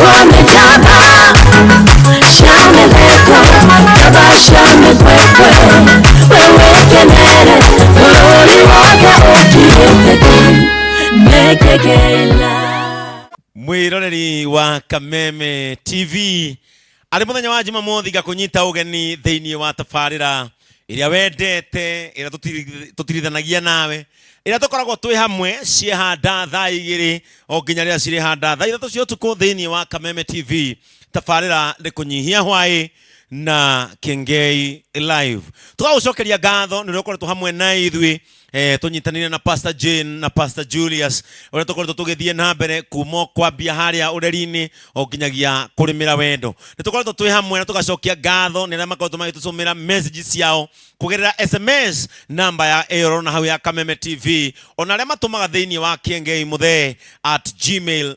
Gwĩtwo nĩ njamba cia mĩtheko, njamba cia mĩkwekwe. We wĩkenere bũrũri wothe ũkirĩte ki. Nĩkĩkĩla. Mwiroreri wa Kameme TV, arĩ mũthenya wa Jumamothi ngakũnyita ũgeni thĩinĩ wa tabarĩra ĩrĩa wendete, ĩrĩa tũtirithanagia nawe, ĩrĩa tũkoragwo twĩ hamwe ciehanda thaa 2 o nginya rĩrĩa cirĩhanda thaa 3 cia ũtukũ thĩinĩ wa Kameme TV. Tabarĩra nĩ kũnyihia hwaĩ na Kĩengei Live. Tũgagũcokeria ngatho nĩ ũrĩa ũkoretwo hamwe na ithuĩ, tũnyitanĩire na Pastor Jane na Pastor Julius, ũrĩa tũkoretwo tũgĩthiĩ na mbere kuma kwambia harĩa ũreri-inĩ o nginyagia kũrĩmĩra wendo. Nĩ tũkoretwo twĩ hamwe na tũgacokia ngatho nĩ arĩa makoretwo magĩtũtũmĩra message ciao kũgerera SMS namba ya ĩyo ũrona hau ya Kameme TV, ona arĩa matũmaga thĩinĩ wa Kĩengei Mũthee at gmail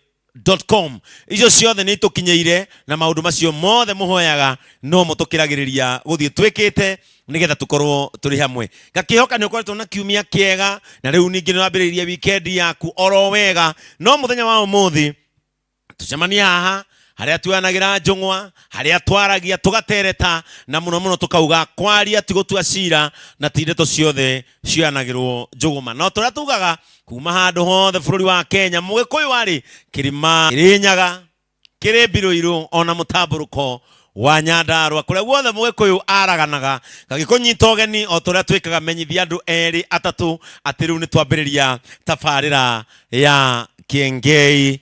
com. Icio ciothe nĩ itũkinyĩire, na maũndũ macio mothe mũhoyaga no mũtũkĩragĩrĩria gũthiĩ twĩkĩte nĩgetha tũkorwo tũrĩ hamwe. Ngakĩhoka nĩ ũkoretwo na kiumia kĩega, na rĩu ningĩ nĩ wambĩrĩirie weekend yaku oro wega. No mũthenya wa ũmũthĩ tũcemanie haha harĩa tuoyanagĩra njũng'wa, harĩa twaragia tũgatereta, na mũno mũno tũkauga kwaria ti gũtua cira, na ti ndeto ciothe cioyanagĩrwo njũgũma. No tũrĩa tugaga kuma handũ hothe bũrũri wa Kenya, Mũgĩkũyũ arĩ kĩrĩma Kĩrĩnyaga, kĩrĩ Mbirũirũ, ona mũtambũrũko wa Nyandarũa, kũrĩa guothe Mũgĩkũyũ araganaga. Gagĩkũnyita ũgeni o ta ũrĩa twĩkaga, menyithia andũ erĩ atatũ atĩ rĩu nĩ twambĩrĩria tabarĩra ya Kĩengei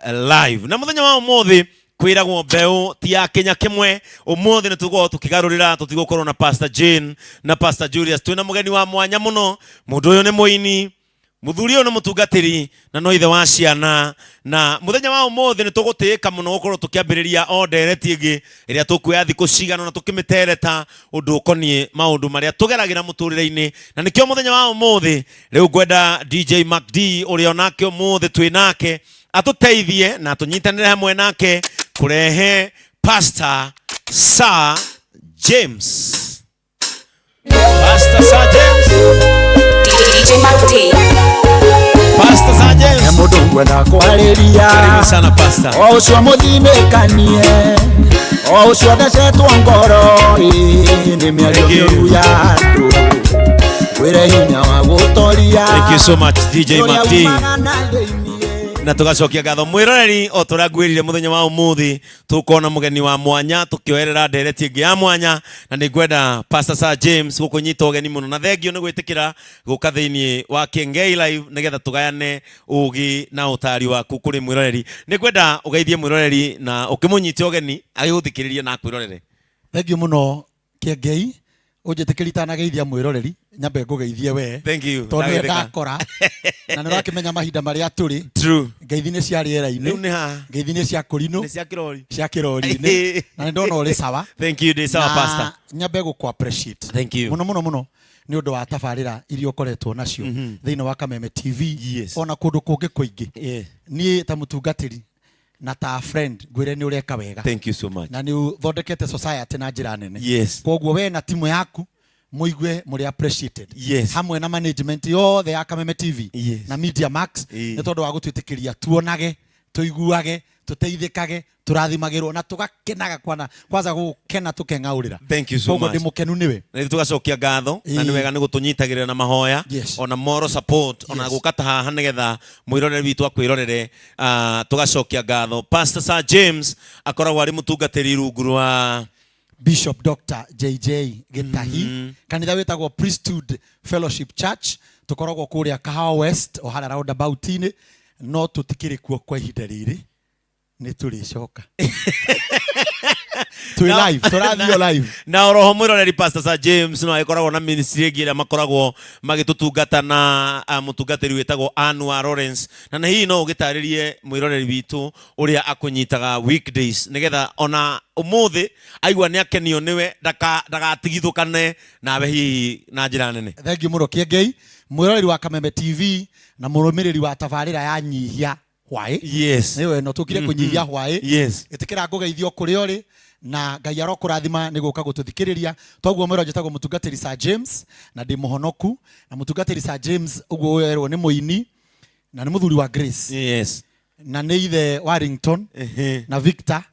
Live. Na mũthenya wa ũmũthĩ kwĩragwo mbeũ ti ya kĩnya kĩmwe. Ũmũthĩ nĩ tũgũkorwo tũkĩgarũrĩra, tũtigũkorwo na Pastor Jane na Pastor Julius. Twĩna mũgeni wa mwanya mũno. Mũndũ ũyũ nĩ mũini, mũthuri ũyũ nĩ mũtungatĩri, na no ithe wa ciana. Na mũthenya wa ũmũthĩ nĩ tũgũtĩĩka mũno gũkorwo tũkĩambĩrĩria o ndereti ĩngĩ ĩrĩa tũkuoya thikũ cigana na tũkĩmĩtereta ũndũ ũkoniĩ maũndũ marĩa tũgeragĩra mũtũrĩre-inĩ. Na nĩkĩo mũthenya wa ũmũthĩ rĩu ngwenda DJ Mac D, ũrĩa onake ũmũthĩ twĩ nake, atũteithie na tũnyitanĩre hamwe nake kũrehe Pastor Sir James. Pastor Sir James. DJ Mac D. Pastor Sir James. He mũndũ ngwenda kwarĩria. Karibu sana Pastor. O ũcio mũthinĩkanie, o ũcio thecetwo ngoro, ĩ, nĩ mĩario Thank you. mĩũru ya andũ. Wĩre hinya wa gũtoria. Thank you so much, DJ Ũrĩa Mac D. umaga na thĩiniĩ. Na tũgacokia ngatho mwĩroreri o tũrĩa ngwĩrire mũthenya wa ũmũthĩ tũkorwo na mũgeni wa mwanya tũkĩoerera ndereti ĩngĩ ya mwanya, na nĩ ngwenda Pastor Sir James gũkũnyita ũgeni mũno, na thengio nĩ gwĩtĩkĩra gũka thĩinĩ wa Kĩengei Live nĩgetha tũgayane ũgĩ na ũtari waku kũrĩ mwĩroreri. Nĩ ngwenda ũgeithie mwĩroreri na ũkĩmũnyite ũgeni agĩgũthikĩrĩrie na akwĩrorere. Thengio mũno Kĩengei, ũnjĩtĩkĩrie itanageithia mwĩroreri nyambe ngũgeithie we. Thank you. Tondũ nĩwe Ndagĩtheka. ndakora na nĩ ũrakĩmenya mahinda marĩa tũrĩ. True. Ngeithi nĩ cia rĩera-inĩ. Rĩu nĩ haha. Ngeithi nĩ cia kũrinũ. Nĩ cia kĩrori. Cia kĩrori-inĩ. Na nĩ ndona ũrĩ sawa. Thank you, ndĩ sawa, Na Pastor. nyambe gũkũ appreciate. Thank you. Mũno mũno mũno nĩ ũndũ wa tabarĩra iria ũkoretwo nacio thĩinĩ wa Kameme TV. Yes. Ona kũndũ kũngĩ kũingĩ. Yeah. Niĩ ta mũtungatĩri na ta friend ngwĩre nĩ ũreka wega. Thank you so much. Na nĩ ũthondekete society na njĩra nene. Yes. Koguo we na timu yaku muigue mũrĩ appreciated. Yes. Hamwe na management yothe ya Kameme TV Yes. na Media Max Ĩĩ. nĩ tondũ wa gũtwĩtĩkĩria tuonage, tũiguage, tũteithĩkage, tũrathimagĩrwo na tũgakenaga kwana kwanza gũkena tũkeng'aũrĩra. Thank you so Koguo much. ndĩ mũkenu nĩwe. Na ithuĩ tũgacokia ngatho na nĩ Ĩĩ. wega nĩ gũtũnyitagĩrĩra na mahoya. Yes. Ona moral support, ona Yes. gũka ta haha nĩgetha mwĩrorere witũ akwĩrorere. Tũgacokia ngatho. Pastor Sir James akoragwo arĩ mũtungatĩri rungu rwa Bishop Dr. JJ Gĩtahi. Kanitha wĩtagwo Priesthood Fellowship Church, tũkoragwo kũrĩa Kahawa West o harĩa roundabout-inĩ, no tũtikĩrĩ kuo kwa ihinda rĩrĩ, nĩ tũrĩcoka. Twĩ live, tũrathiĩ o live. Na oroho mwĩroreri, Pastor Sir James no agĩkoragwo na ministry ĩngĩ ĩrĩa makoragwo magĩtũtungata na mũtungatĩri wĩtagwo Anwar Lawrence, na hihi no ũgĩtarĩrie mwĩroreri witũ ũrĩa akũnyitaga weekdays nĩgetha ona ũmũthĩ aigua nĩ akenio nĩwe ndagatigithũkane nawe hihi na njĩra nene. Thank you mũno Kĩengei, mwĩroreri wa Kameme TV na mũrũmĩrĩri wa tabarĩra ya Nyihia Hwaĩ. Yes. Nĩyo ĩno tũkire kũnyihia hwaĩ. Yes. Ĩtĩkĩra ngũgeithio kũrĩa ũrĩ na Ngai arokũrathima nĩ gũka gũtũthikĩrĩria. Toguo mwĩro njĩtagwo mũtungatĩri Sir James na ndĩ mũhonoku, na mũtungatĩri Sir James ũguo werwo nĩ mũini na nĩ mũthuri wa Grace. Yes. Na nĩ ithe Warrington na Victor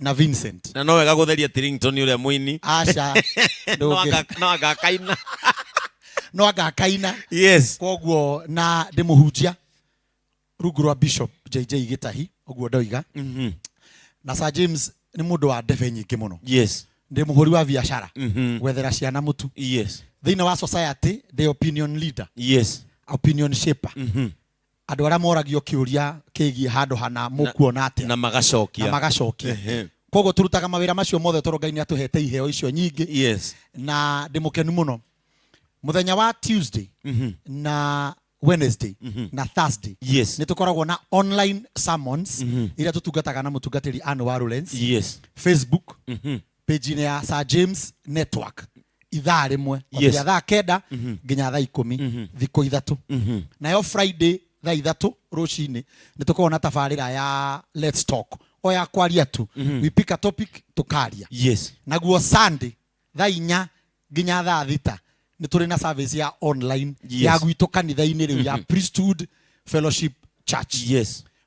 na Vincent. Na no wega gũtheria ti ringtone ũrĩa mũini. Aca. No ndũngĩ- no anga akaina. No anga akaina. Koguo na ndĩ mũhunjia rungu rwa Bishop JJ Gĩtahi, ũguo ndoiga. Na Sir James nĩ mũndũ wa ndebe nyingĩ mũno. Ndĩ mũhũri wa biacara, gwethera ciana mũtu. Thĩinĩ wa society ndĩ opinion leader, opinion shaper. Andũ arĩa moragio kĩũria kĩgiĩ handũ hana, mũkuona atĩa? Na magacokia. Na magacokia. Koguo tũrutaga mawĩra macio mothe tondũ Ngai nĩ atũhete iheo icio nyingĩ. Na ndĩ mũkenu mũno. Mũthenya wa Tuesday na Wednesday na Thursday nĩ tũkoragwo na online sermons iria tũtungataga na mũtungatĩri Ann wa Lawrence, Facebook page-inĩ ya Sir James Network, ithaa rĩmwe, kwambĩrĩria 9:00 nginya 10:00, thikũ 3. Nayo Friday 3:00 rũcinĩ nĩ tũkoragwo na tabarĩra ya Let's Talk, o ya kwaria tu. We pick a topic, tũkaria. Naguo Sunday 4:00 nginya 6:00 nĩ tũrĩ na service ya online ya gwitũ kanitha-inĩ rĩu ya Priesthood Fellowship Church.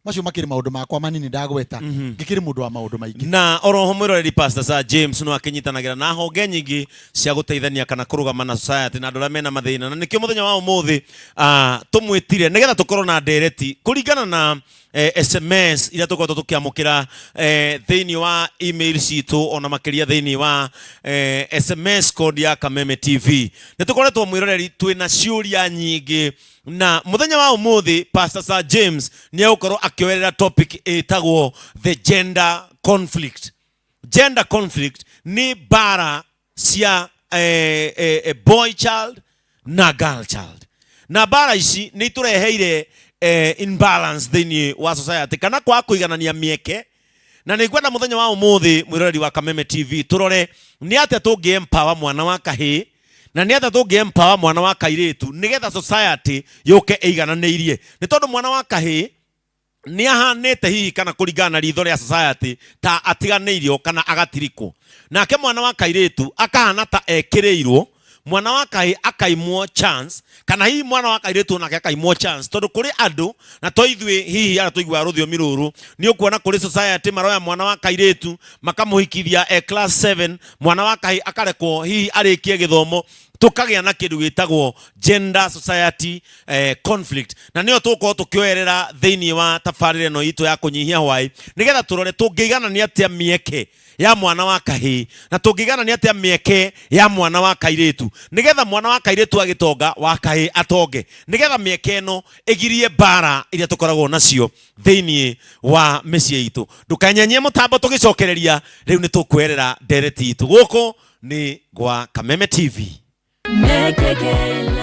Macio makĩrĩ maũndũ makwa manini ndagweta, ngĩkĩrĩ mũndũ wa maũndũ maingĩ. Na oroho, mwĩroreri, Pastor Sir James no akĩnyitanagĩra na honge nyingĩ cia gũteithania kana kũrũgama na society na andũ arĩa mena mathĩna, na nĩkĩo mũthenya wa ũmũthĩ tũmwĩtire nĩgetha tũkorwo na ndereti kũringana na SMS iria tũkoretwo tũkĩamũkĩra thĩinĩ wa email citũ, ona makĩria thĩinĩ wa SMS code ya Kameme TV. Nĩ tũkoretwo, mwĩroreri, twĩna ciũria nyingĩ, na mũthenya wa ũmũthĩ Pastor Sir James nĩ egũkorwo akĩoerera topic ĩtagwo the gender conflict. Gender conflict nĩ mbara cia boy child na girl child, na mbara ici nĩ itũreheire imbalance thĩinĩ wa society kana kwaga kũiganania mĩeke. Na nĩ ngwenda mũthenya wa ũmũthĩ, mwĩroreri wa Kameme TV, tũrore nĩ atĩa tũngĩ empower mwana wa kahĩĩ na nĩ atĩa tũngĩ empower mwana wa kairĩtu nĩgetha society yũke ĩigananĩirie, nĩ tondũ mwana wa kahĩĩ nĩ ahanĩte hihi kana kũringana na ritho rĩa society ta atiganĩirio kana agatirikwo, nake mwana wa kairĩtu akahana ta ekĩrĩirwo, mwana wa kahĩĩ akaimwo chance, kana hihi mwana wa kairĩtu nake akaimwo chance, tondũ kũrĩ andũ na to ithuĩ hihi arĩa tũiguaga rũthiomi rũrũ. Nĩ ũkuona kũrĩ society maroya mwana wa kairĩtu makamũhikithia e class 7, mwana wa kahĩĩ akarekwo hihi arĩkie gĩthomo. Tũkagĩa na kĩndũ gĩtagwo gender society conflict, na nĩyo tũgũkorwo tũkĩoerera thĩinĩ wa tabarĩra ĩno itũ ya kũnyihia hwaĩ, nĩgetha tũrore tũngĩiganania atĩa mĩeke ya mwana wa kahĩĩ na tũngĩiganania atĩa mĩeke ya mwana wa kairĩtu, nĩgetha mwana wa kairĩtu agĩtonga, wa kahĩĩ atonge, nĩgetha mĩeke ĩno ĩgirie mbara iria tũkoragwo nacio thĩinĩ wa mĩciĩ itũ. Ndũkanyenyie mũtambo, tũgĩcokereria rĩu nĩ tũkwerera ndereti itũ. Gũkũ nĩ gwa Kameme TV. Mekeke.